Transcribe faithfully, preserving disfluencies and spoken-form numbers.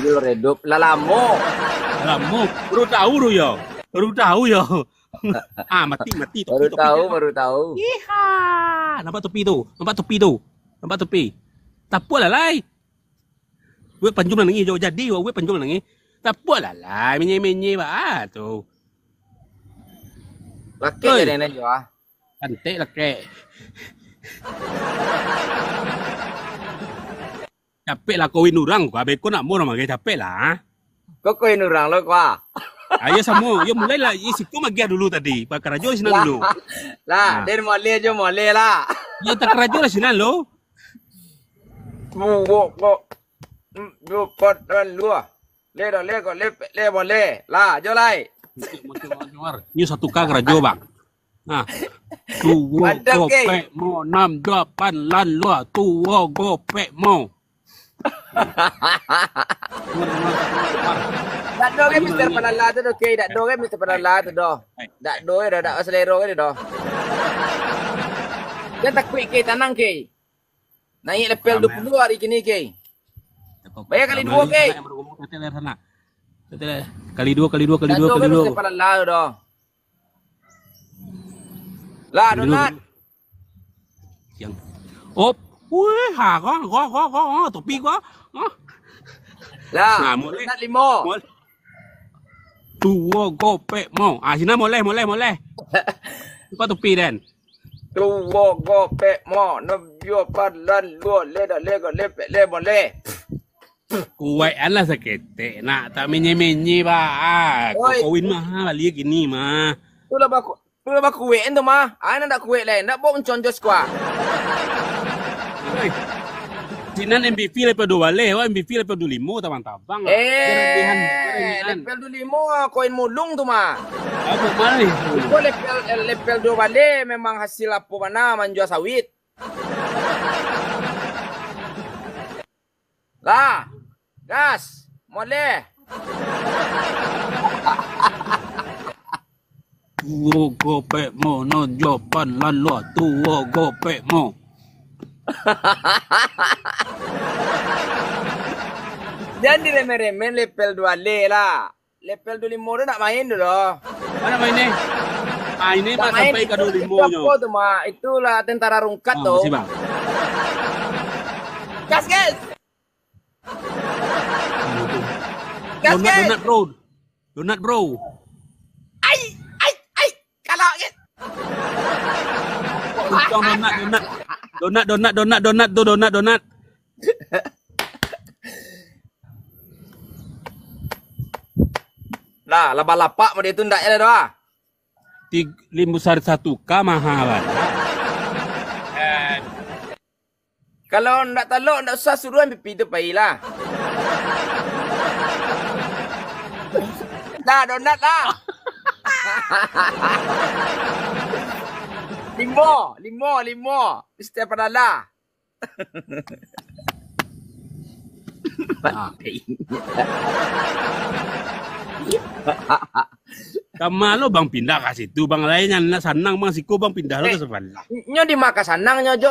Yo redup lah lamo. Lamo. Baru tahu tu yo. Baru tahu yo. Ah, mati, mati. Topi, baru topi, tahu, topi. Baru tahu. Iha. Nampak topi tu? Nampak topi tu? Nampak topi? Tapuak lah lai. Wek panjung lah nangih, jauh jadi, wek panjung lah nangih. Tapuak lah lai, menye-menye ba tu. Lakek. Oi. Jadi nan jo ah. Cantik lakek. Capek lah kawin urang, kau abeko nak murah magai capek lah. Kau kawin urang lo kau. Ayo samo, yo mulai lah, yo situ magiah dulu tadi, karajo di sinan dulu. Lah, den moleh jo moleh lah. Yo takarajo lah sinan lo. Buwok kok. Hmm, dupat dan luah. Le dah le kok le le moleh. Lah, jo lai. Nyo satu ka karajo, Bang. Nah. Tuwo gopek mo, nam duapan lan lua, tuwo gopek mo. Dak do kan Mister Palala tu doh, Kei. Dak do kan Mister Palala tu doh. Dak do kan, dak selero kan doh. Jan takuik, Kei, tanang, Kei. Naiak level duo puluah hari kini, Kei. Bayar kali duo, Kei. Kali duo, kali duo, kali duo, kali duo. Dak do kan Mister Palala tu doh. Lah, Donat. Yang. Op. Wih, ha, kau, kau, kau, kau, kau, topi kau. Ha. Lah, nah, moleh. Donat limo. Moleh. Tuwo gopek mo. Ah, sini moleh, moleh, moleh. Buka topi, Den. Tuwo gopek mo. Nabio palan luo le dah le go le pek le moleh. Kuwaik an lah saketek, nak tak menye-menye ba. Ah, oi. Kau kawin mah, bali kini mah. Tu lah baku, tu lah bakuwaik an tu mah. Ah, nak dak kuwaik lai, nak bawa menconjos kuah. Oi. Sinan M P V level duo baleh, wah, M P V level duo limo tabang-tabang. Eh, level duo limo koin mulung tu mah. Apo mah itu? Itu level, level duo baleh memang hasil apo bana manjua sawit. Lah, gas, moleh. Tuwo gopek mo, nan duapan lan lua, tuwo gopek mo. Jan diremeh-remeh level duo baleh lah. Level duo limo tu nak main tu doh. Mana main ni? Ah, ini mah sampai ka duo limo nyo. Itu apo tu mah? Itulah tentara rungkat tu. Makasih, Bang. Gas, gas. Gas, gas. Donat, donat, bro. Donat, bro. Ai, ai, ai. Kalau, gas. Untung donat, donat. Donat, donat, donat, donat tu, donat, donat. Lah, lapak-lapak model tu ndak ya doh. Tig-, limbu sari satu ka maha bana. Kalau ndak talok, ndak usah suruah M P V tu pai lah. Dah, donat lah. Limo, limo, limo. Mister Padala. Ah. Kama lo bang pindah ka situ, bang lain nan nak sanang, bang siko bang pindah lo ka sabalah. Nyo di ma ka sanang nyo, Jo?